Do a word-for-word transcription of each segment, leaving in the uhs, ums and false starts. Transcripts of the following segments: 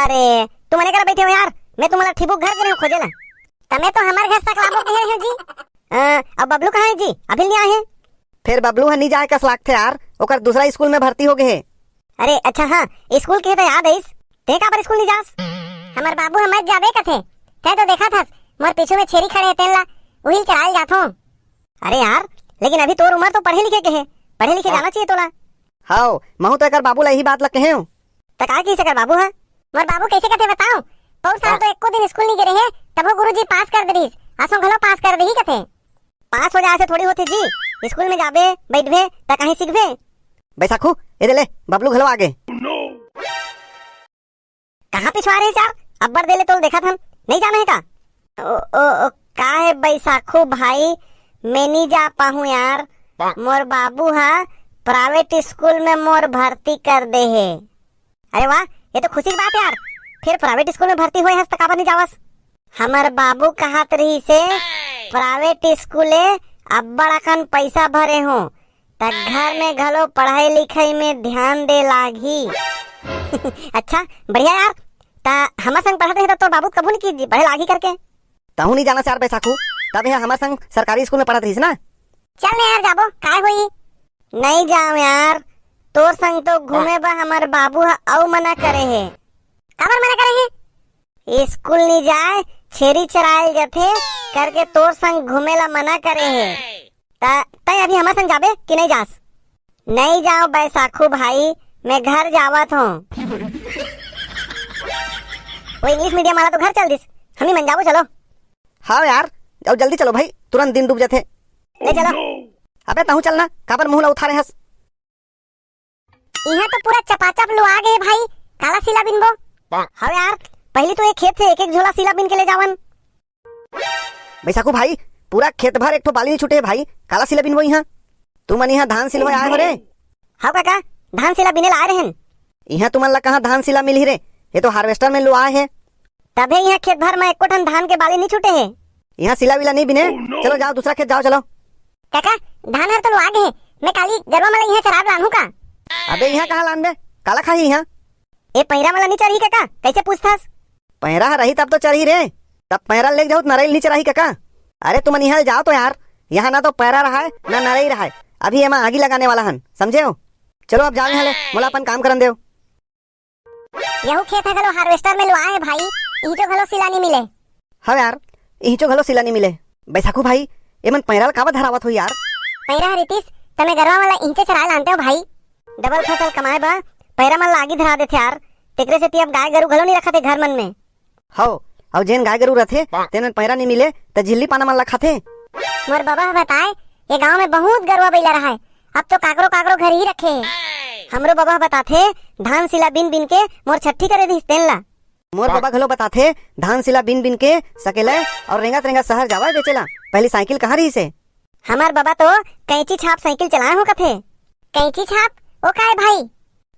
अरे, तुमन ए करा बइठे हो यार, मैं तुमन ला ठिबुक घर गे रहेंव खोजे ला। त मैं तो हमर घर सकलाबो कहे रहेंव जी। अ, अब बबलू कहाँ हे जी? अभी नइ आए हे। फेर बबलू ह नइ जाए कस लागथे यार, ओकर दूसरा स्कूल में भर्ती हो गे हे। अरे अच्छा हाँ, स्कूल के त याद आइस, तें काबर स्कूल नइ जास? हमर बाबू ह मत जाबे कथे, तें तो देखत हस, मोर पीछू में छेरी खड़े हे तेन ला, उही ल चराए ल जाथों। अरे यार, लेकिन अभी तोर उमर तो पढ़े लिखे के हे, पढ़े लिखे जाना चाहिए तोला। हव, महूँ तो एकर बाबू ला इही बात ला कहेंव। त का कहिस एकर बाबू ह? मोर बाबू कइसे कथे बताओ, पउर साल तो एको दिन स्कूल नइ गे रहे, तभो गुरुजी पास कर दे रिहिस, असों घलो पास कर देही कथे। पास हो जाए से थोड़ी होथे जी, स्कूल में जाबे, बइठबे, त कहीं सीखबे। बैसाखू, ए दे ले, बबलू घलो आगे। कहाँ पिछवा रहे यार, अब्बड़ देर ले तोल देखत हन, नइ जाना हे का? ओ, ओ, ओ, का हे बैसाखू भाई, मैं नइ जा पाहूँ यार, मोर बाबू ह प्राइवेट स्कूल में मोर भर्ती कर दे हे। अरे वाह, ये तो खुशी की बात हे यार। फेर प्राइवेट स्कूल में भर्ती होए हस त काबर नइ जावस? हमर बाबू कहत रहिसे, प्राइवेट स्कूले अब्बड़ अकन पइसा भरे हों, त घर में घलो पढ़ाई लिखाई में ध्यान दे लागही। अच्छा, बढ़िया यार। त हमर संग पढ़त रहे त तोर बाबू कभू नइ किहिस पढ़े लागही करके। तहूँ नइ जानस यार बैसाखू, तब ये हमर संग सरकारी स्कूल में पढ़त रहिस ना। चल ना यार, जाबो, काय होही? नइ जांव यार, तोर संग तो घूमे बर हमर बाबू ह अउ मना करे हे। काबर मना करे हे? स्कूल नइ जाए, छेरी चराए ल जाथे करके तोर संग घूमे ला मना करे हे। त तैं अभी हमर संग जाबे कि नइ जास? नइ जांव बैसाखू भाई, मैं घर जावत हों। वो इंग्लिश मीडियम वाला तो घर चल दिस, हमही मन जाबो, चलो। हव यार, अउ जल्दी चलो भाई, तुरंत दिन डूब जाथे। ले चलो। अबे तहूँ चल ना, काबर मुँह ला उठारे हस? इहाँ तो पूरा चपाचप लुआ गे भाई, काला सिला बिनबो? हव यार, पहिली तो एक खेत से एक एक झोला सिला बिन के ले जावन। बैसाखू भाई, पूरा खेत भर एक ठो बाली नइ छूटे हे भाई, काला सिला बिनबो इहाँ? तुमन इहाँ धान सिलवाए आए हो रे? हव काका, धान सिला बिने ला आए रहेन। इहाँ तुमन ला कहाँ धान सिला मिलही रे, ये तो हार्वेस्टर में लुआए हे। तभे इहाँ खेत भर में एको ठन धान के बाली नइ छूटे हे। इहाँ सिला विला नइ बिने, चलो जाओ दूसरा खेत जाओ, चलो। काका, धान हर तो लुआ गे हे, मैं काली गरवा मन ला इहाँ चराए बर लानहूँ का? अबे इहाँ कहाँ लानबे, काला खाही इहाँ? ए पैरा मन ला नइ चरही काका, कइसे पूछथस? पैरा ह रही तब तो चरही रे, तब पैरा लेके जाहू त नरई ल नइ चराही काका। अरे तुमन इहाँ ले जाओ तो यार, यहाँ ना तो पैरा रहाय ना नरई रहाय, अभी एमा आगी लगाने वाला हन, समझे हो? चलो अब जाओ यहाँ ले, मोला अपन काम करन देव। यहू खेत ह घलो हार्वेस्टर में लुआ हे भाई, इहिचो घलो सिला नइ मिले। हव यार, इहिचो घलो सिला नइ मिले। बैसाखू भाई, एमन पैरा ल काबर धरावत होही यार? पैरा ह रितिस, त मैं गरवा मन ला इहिचे चराए लानतेंव भाई। डबल फसल कमाए बर पैरा मन ला आगी धरा देथे यार, तेकरे सेती अब गाय गरू घलो नइ रखत हे घर मन में। हव, अउ जेन गाय गरू रथे, तेन पैरा नइ मिले, त झिल्ली पाना मन ला खाथे। मोर बबा ह बताए, ये गांव में बहुत गरवा बइला रहाय, अब तो काकरो काकरो घर ही रखे हे। हमरो बबा ह बताथे, धान सिला बिन बिन के मोर छट्ठी करे दिस तेन ला। मोर बबा घलो बताथे, धान सिला बिन बिन के सकेलय अउ रेंगत रेंगत शहर जावय बेचेला। पहिली साइकिल कहाँ रहिस हे? हमर बबा तो कैंची छाप साइकिल चलाए हो कथे। कैंची छाप? ओ काय भाई?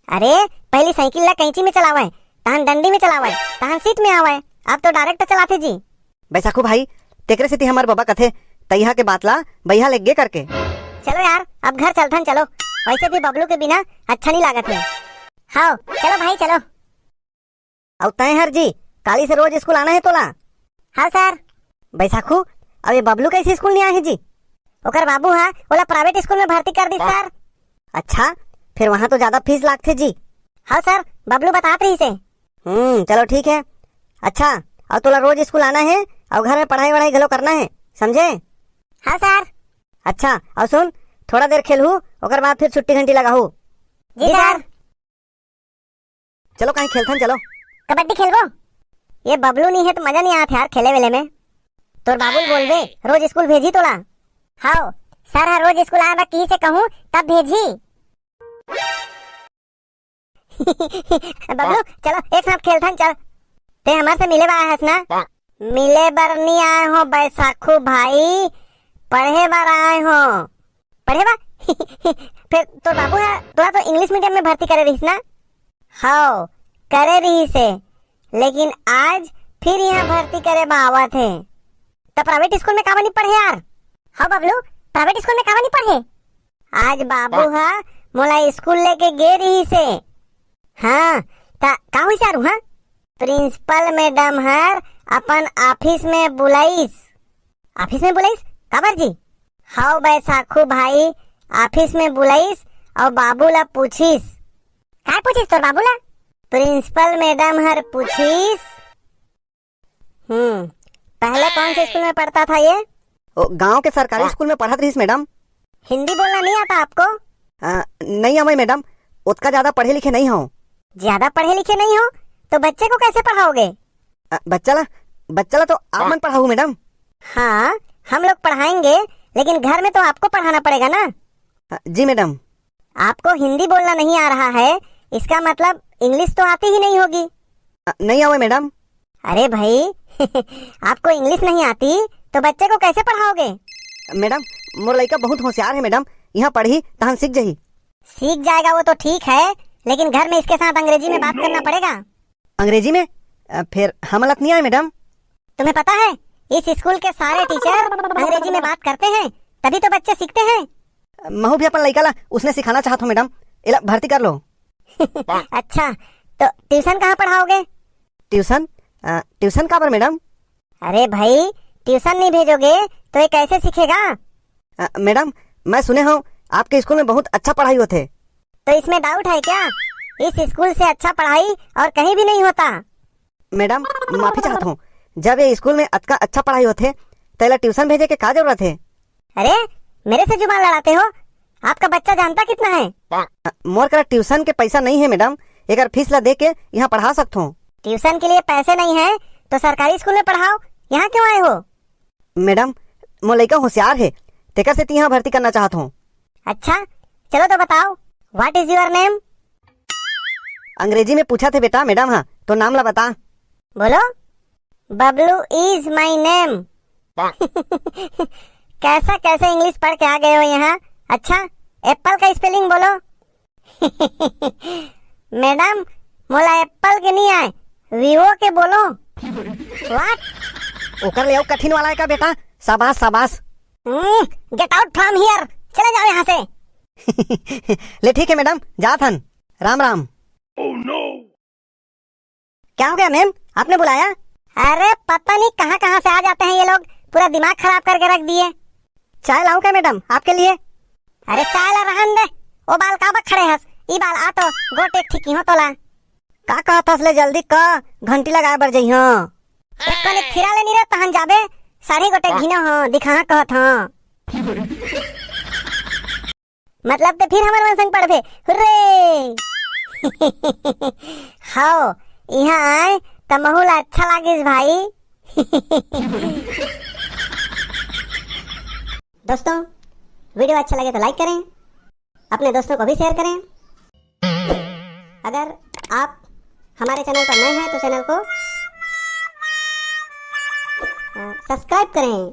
अरे, पहिली साइकिल ला कैंची में चलावय, तहन डंडी में चलावय, तहन सीट में आवय, अब तो डायरेक्ट चलाथे जी। बैसाखू भाई, तेकरे सेती हमर बबा कथे, तइहा के बात ला बइहा लेगे करके। चलो यार, अब घर चलथन चलो, वैसे भी बबलू के बिना अच्छा नइ लागत हे। हव, चलो भाई चलो। अउ तैं हर जी, काली से रोज स्कूल आना हे तोला? हाँ सर। बैसाखू, अब ये बबलू कैसे स्कूल नइ आए हे जी? ओकर बाबू हा ओला प्राइवेट स्कूल में भर्ती कर दिस सर। अच्छा, फेर वहाँ तो ज्यादा फीस लागथे जी। हाँ सर, बबलू बतात रहिस हे। हम्म, चलो ठीक हे। अच्छा, अउ तोला रोज स्कूल आना हे अउ घर में पढ़ाई वढ़ाई घलो करना हे, समझे? हाँ सर। अच्छा, अउ सुन, थोड़ा देर खेलहू, ओकर बाद फेर छुट्टी घंटी लगाहू। जी जी सर। सर। चलो कहीं खेलथन, चलो। कबड्डी खेलबो? ये बबलू नइ हे त मजा नइ आत यार खेले वेले में। तोर बाबू ल बोलबे, रोज स्कूल भेजी तोला। हव, सर ह रोज स्कूल आए बर किहिस हे कहूँ, तब भेजी। बबलू, चलो एक साथ खेलथन, चल। तें हमर से मिले बर आए हस ना? मिले बर नइ आए हों बैसाखू भाई, पढ़े बर आए हों। पढ़े बर? फेर तोर बाबू ह तोला तो इंग्लिश मीडियम में भर्ती करे रहिस ना? हव, करे रहिस हे, लेकिन आज फिर इहाँ भर्ती करे बर आवत हे। त प्राइवेट स्कूल में काबर नइ पढ़े यार? हव बबलू, प्राइवेट स्कूल में काबर नइ पढ़े? आज बाबू ह मोला स्कूल लेके गे रहिस हे। हाँ, त का होइस यार उहाँ? प्रिंसिपल मैडम हर अपन ऑफिस में बुलाइस। ऑफिस में बुलाइस? काबर जी? हव बैसाखू भाई, ऑफिस में बुलाइस अउ बाबू ला पूछिस। काय पूछिस तोर बाबू ला? प्रिंसिपल मैडम हर पूछिस। हम्म, पहले कौन से स्कूल में पढ़ता था ये? ओ, गांव के सरकारी हाँ। स्कूल में पढ़त रहिस मैडम। हिंदी बोलना नहीं आता आपको? आ, नहीं आवय मैडम, ओतका ज्यादा पढ़े लिखे नहीं हूँ। ज्यादा पढ़े लिखे नहीं हो तो बच्चे को कैसे पढ़ाओगे? आ, बच्चा ला, बच्चा ला तो आप मन पढ़ाहू मैडम। हाँ, हम लोग पढ़ाएंगे, लेकिन घर में तो आपको पढ़ाना पड़ेगा ना। आ, जी मैडम। आपको हिंदी बोलना नहीं आ रहा है, इसका मतलब इंग्लिश तो आती ही नहीं होगी। अ, नहीं आवय मैडम। अरे भाई, आपको इंग्लिश नहीं आती तो बच्चे को कैसे पढ़ाओगे? मैडम, मोर लइका बहुत होशियार है मैडम, यहाँ पढ़ही तहन सीख जही। सीख जाएगा वो तो ठीक है, लेकिन घर में इसके साथ अंग्रेजी में बात करना पड़ेगा। अंग्रेजी में? अ, फिर हमला त नहीं आए मैडम। तुम्हें पता है, इस स्कूल के सारे टीचर अंग्रेजी में बात करते हैं, तभी तो बच्चे सीखते हैं। महू भी अपन लइका ला उसने सिखाना चाहत हूँ मैडम, एला भर्ती कर लो। अच्छा, तो ट्यूशन कहाँ पढ़ाओगे? ट्यूशन? अ, ट्यूशन काबर मैडम? अरे भाई, ट्यूशन नहीं भेजोगे तो ये कैसे सीखेगा? अ, मैडम, मैं सुने हूँ आपके स्कूल में बहुत अच्छा पढ़ाई होथे। तो इसमें डाउट है क्या? इस स्कूल से अच्छा पढ़ाई और कहीं भी नहीं होता। मैडम, माफी चाहत हूँ, जब ये स्कूल में अतका अच्छा पढ़ाई होथे, त एला ट्यूशन भेजे के का जरूरत है? अरे, मेरे से जुबान लड़ाते हो? आपका बच्चा जानता कितना है? अ, मोर करा ट्यूशन के पैसा नहीं है मैडम, एकर फीस ला दे के यहाँ पढ़ा सकत हूँ। ट्यूशन के लिए पैसे नहीं है तो सरकारी स्कूल में पढ़ाओ, यहाँ क्यों आए हो? मैडम, मोर लइका होशियार है, तेकर सेती यहाँ भर्ती करना चाहत हूँ। अच्छा, चलो तो बताओ, what is your name? अंग्रेजी में पूछत हे बेटा मैडम हा, तो नाम ला बता। बोलो, बबलू is my name। कैसा कैसा इंग्लिश पढ़ के आ गए हो यहाँ। अच्छा, एप्पल का स्पेलिंग बोलो। मैडम, मोला एप्पल के नहीं आए, वीवो के बोलो। What? ओकर ले अउ कठिन वाला है का बेटा? शाबाश, शाबाश। हम्म, get out from here, चले जाओ यहाँ से। ले ठीक है मैडम, जात हन। राम राम। क्या हो गया मैम, आपने बुलाया? अरे पता नहीं कहाँ कहाँ से आ जाते हैं ये लोग, पूरा दिमाग खराब करके रख दिए। चाय लाऊं क्या मैडम आपके लिए? अरे चाय ला रहन दे, ओ बाल का बक खड़े हस, ई बाल आ तो गोटे ठीक हो तोला। का कहत हस ले जल्दी क, घंटी लगाए बर जइहो। एक कने थिरा ले नी रे तहन जाबे, साढ़े गोटे घिनो हो, दिखाहा कहत हो। मतलब ते फिर हमर मन संग पढ़बे। हुर्रे। हव, इहाँ आए त महू ला अच्छा लागिस भाई। दोस्तों, वीडियो अच्छा लगे तो लाइक करें, अपने दोस्तों को भी शेयर करें। अगर आप हमारे चैनल पर नए हैं तो चैनल को अ, सब्सक्राइब करें।